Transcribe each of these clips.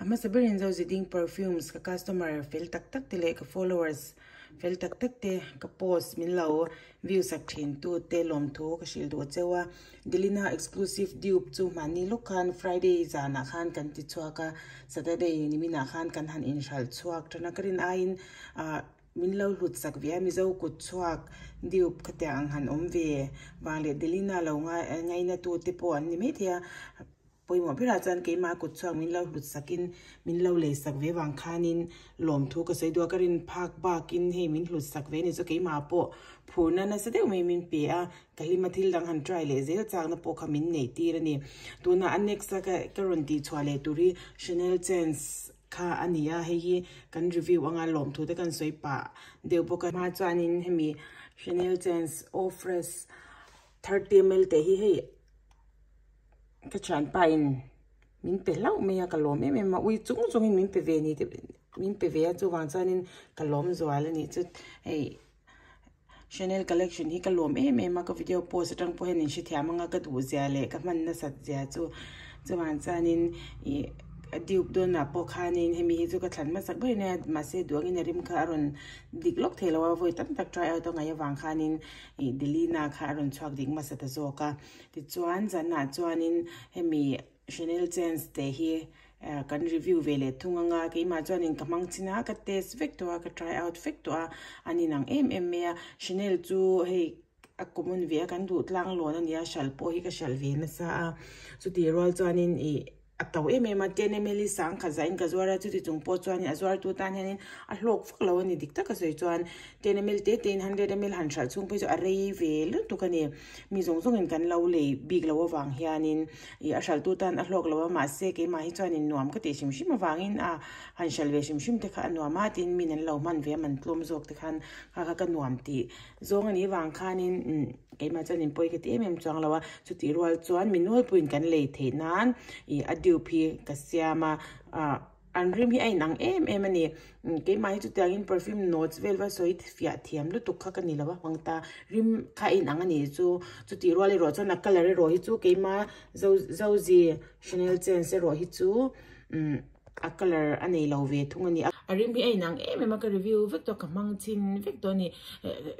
A hmasa berin Zoziding Perfumes ka customer fel tak tak te leh ka followers fel tak tak te ka post min lo view sak thin tu te lawmthu ka hrilh duh cheu a. Delina exclusive dupe chu hmanni lawk khan Friday zanah khan kan ti chhuak a, Saturday niminah khan kan han inhralh chhuak tan a, ka rin aiin ah min lo hlut sak ve a, Mizo kut chhuak dupe khatiang ang han awm ve vang leh Delina lo ngaina tu te pawh an ni maithei a. Pawimawh berah chuan keimah kut chhuak min lo hlut sakin min lo lei sak ve vang khanin lawmthu ka sawi duh a, ka rin phak bakin hei min hlut sak ve ni chu keimah pawh phurna nasa deuh mai min pe a, ka hlima thil dang han try leh zel chakna pawh kha min neih tir a ni. Tuna a next a ka rawn tih chhuah leh tur hi Chanel Chance kha a ni a, hei hi kan review anga lawmthu te kan sawi pah deuh bawk a. Hma chuanin hemi Chanel Chance Eau Fraiche 30 ml teh hi hei. Ka thianpa in min pe hlauh mai a ka lawm em em a ui chung chung in min pe ve ni te min pe ve a chuvang chuanin ka lawm zual a nih chu hei Chanel collection hi ka lawm em em a ka video post atang pawh hian in hrethiam anga ka duh zia leh ka hman nasat zia chu chuvang chuanin ih a dupe dawnah pawh khanin hemi hi chu ka thlan hmasak ber ania mahse duh angin a rim kha a rawn dik lawk thei lo a vawi tam tak try out a ngaih avang khanin ih Delina kha a rawn chhuak dik hmasa ta zawk a. Tichuan zanah chuanin hemi Chanel Chance te hi kan review ve leh thung anga keimah chuanin ka hmang chin a, ka test vek tawh a, ka try out vek tawh a, an inang em em mai a. Chanel chu hei a common ve a, kan duh tlang lawn a nia, hralh pawh hi ka hralh ve nasa a. Chutih rual chuanin ih A to em em a, ten ml hi sangkhat zahin ka zuar a, chuti chung pawh chuanin a zuartu tan hianin a hlawk vak lo a ni dik taka sawi chuan ten ml te tein hundred ml han hralh chhung phei chu a rei ve lutuk a ni. Mi zawng zawngin kan lo lei bik lo avang hianin ih a hralhtu tan a hlawk lo a, mahse keimah hi chuanin nuam ka tih hrim hrim avangin a han hralh ve hrim hrim te kha a nuam a, tin min an lo hman ve a man tlawm zawk te khan kha kha ka nuam tih zawng a nih avang khanin umm. Keimah chuan in pawi ka ti em em chuang lo a, chutih rual chuan mi nawlpuiin kan lei theih nan ih a dupe hi ka siam a, ah an rim hi a inang em em a ni. Keimah hi chutiangin perfume notes vel va sawi fiah thiam lutuk kha ka ni lo a, hmang ta rim kha a inang a nih chu. Chutih rual erawh chuan a colour erawh hi chu keimah zo zozi Chanel chance erawh hi chu umm. A colour a nei lo ve thung a ni. A rim hi a inang em em a, ka review vek tawh a, ka hmang chhin vek tawh a ni.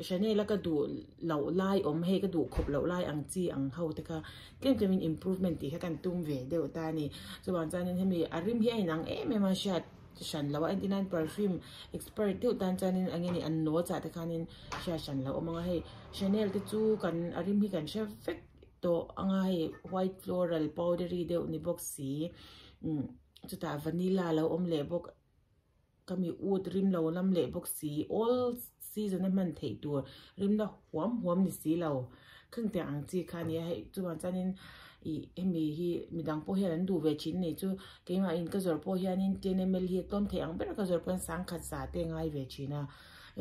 Chanel a ka duh loh lai awm hei ka duh khawp loh lai ang chi ang ho te kha tlem tlem in improvement tih kha kan tum ve deuh ta a ni. Chuvang chuanin hemi a rim hi a inang em em a hriat hran loh a, entir nan perfume expert deuh tan chuanin eng nge ni an notes ah te khanin hriat hran loh awm ang a, hei Chanel te chu kan a rim hi kan hre vek tawh ang a, hei white floral powdery deuh ni bawk si. Chutah vanilla lo awm leh bawk ka mi ut rim lo lam leh bawk si all season a hman theih tur rim na huam huam ni si lo khang te ang chi kha ania hei chuvang chuanin ih hemi hi midang pawh hian an duh ve thin ni chu keimah in ka zawrh pawh hianin ten ml hi a tlawm theih ang ber a ka zawrh pawh hian sangkhat za te ngai ve thin a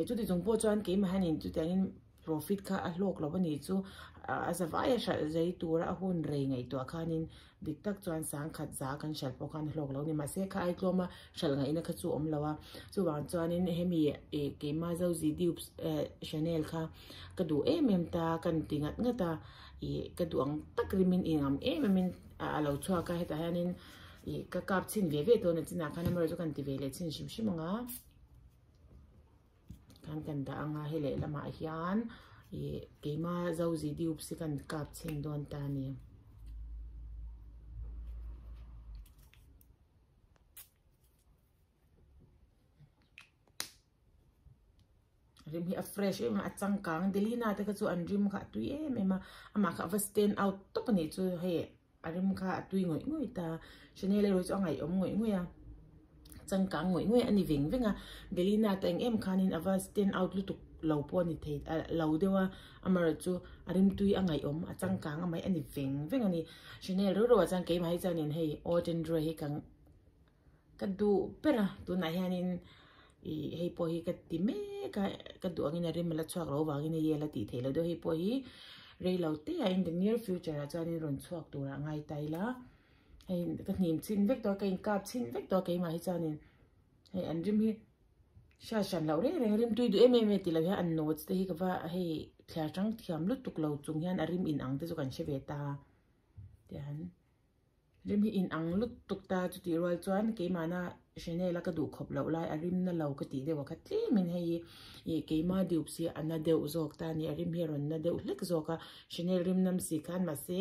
chuti chung pawh chuan keimah hianin chutiangin Profit kha a hlawk lo a nih chu a zavai a hralh zai tura a hun rei ngaihtuah khanin dik tak chuan sangkhat za kan hralh pawh khan a hlawk lo a ni. Mahse kha ai tlawma hralh ngaihna kha chu awm lo a, chuvang chuanin hemi ih keima Zozi Dupes Chanel kha ka duh em em ta kan ti ngat ngat a, ih ka duh ang tak rimin inngam em em in a lo chhuak a, hetah hianin ih ka kap chhin ve ve dawn a chinah khan amaherawhchu chu kan ti ve leh chhin hrim hrim ang a. Khan kan dah anga hei lehlamah hian ih keima zozi dupes hi kan kap chhin dawn ta a ni. Rim hi a fresh em a changkang Delina te kha chu an rim kha a tui em em a amah kha a va stand out tawp a nih chu hei. A rim kha a tui ngawih ngawih ta. Chanel erawh chu a ngaihawm ngawih ngawih a, changkang ngawih ngawih a ni veng veng a. Delina te eng em khanin a va stand out lutuk lo pawh a ni thei lo deuh a, amaherawh chu a rim tui a ngaihawm a changkang a mai a ni veng veng a ni. Chanel reuh reuh ah chuan keimah hi chuanin hei Eau Tendre hi ka Ka duh ber a, tunah hianin ih hei pawh hi ka ti mek a, ka duh angin a rim a la chhuak lo avangin hei hi a la tih theih loh deuh, hei pawh hi rei lo te ah in the near future ah chuanin rawn chhuak turah ngai ta ila, hei ka hnim chhin vek tawh a, ka inkap chhin vek tawh a keimah hi chuanin hei an rim hi hriat hran loh reng reng rim tui duh em em e tih loh hian an notes te hi ka va hei thliar chang thiam lutuk lo chung hian a rim inang te chu kan hre ve ta tiang. Rim hi in ang lutuk ta chutih rual chuan keimahna Chanel a ka duh khawp loh lai a rim na lo ka tih deuh a kha tlemin hei hi ih keima dupes hi a na deuh zawk ta a ni a rim hi a rawn na deuh hlek zawk a Chanel rim nam si khan mahse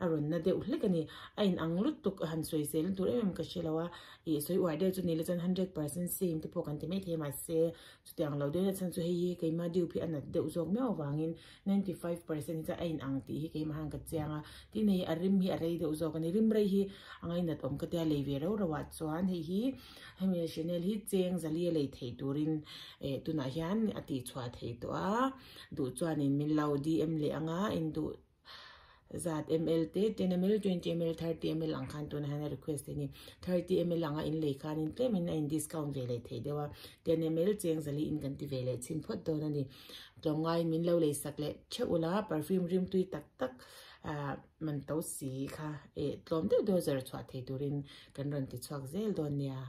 a rawn na deuh hlek a ni a in ang lutuk a han sawi zel na tur em em ka hre lo a ih sawi uar deuh chu ni la chuan 100% same te pawh kan ti maithei a mahse Chutiang lo deuhna chhan chu hei hi keimah dupe hi a nat deuh zawk miau avangin 95% hi chuan a inang tih hi keimah han ka chiang a, tin hei a rim hi a rei deuh zawk a ni. Rim rei hi a ngainat awm ka tia lei ve reuh reuh ah chuan hei hi hemi Chanel hi cheng zali a lei theih turin eh tunah hian a tihchhuah theih tawh a, duh chuanin min lo DM leh anga induh. Zat ml te 10 ml, 20 ml, 30 ml ang khan tunah hian a request a ni. 30 ml anga in lei khanin tlemin a in discount ve leh thei deuh a. 10 ml cheng zali in kan ti ve leh chhin phawt dawn a ni. Tlawmngaiin min lo lei sak leh theuh ula, perfume rim tui tak tak ah man to si kha eh tlawm deuh deuh zawrh chhuah thei turin kan rawn ti chhuak zel dawn nia.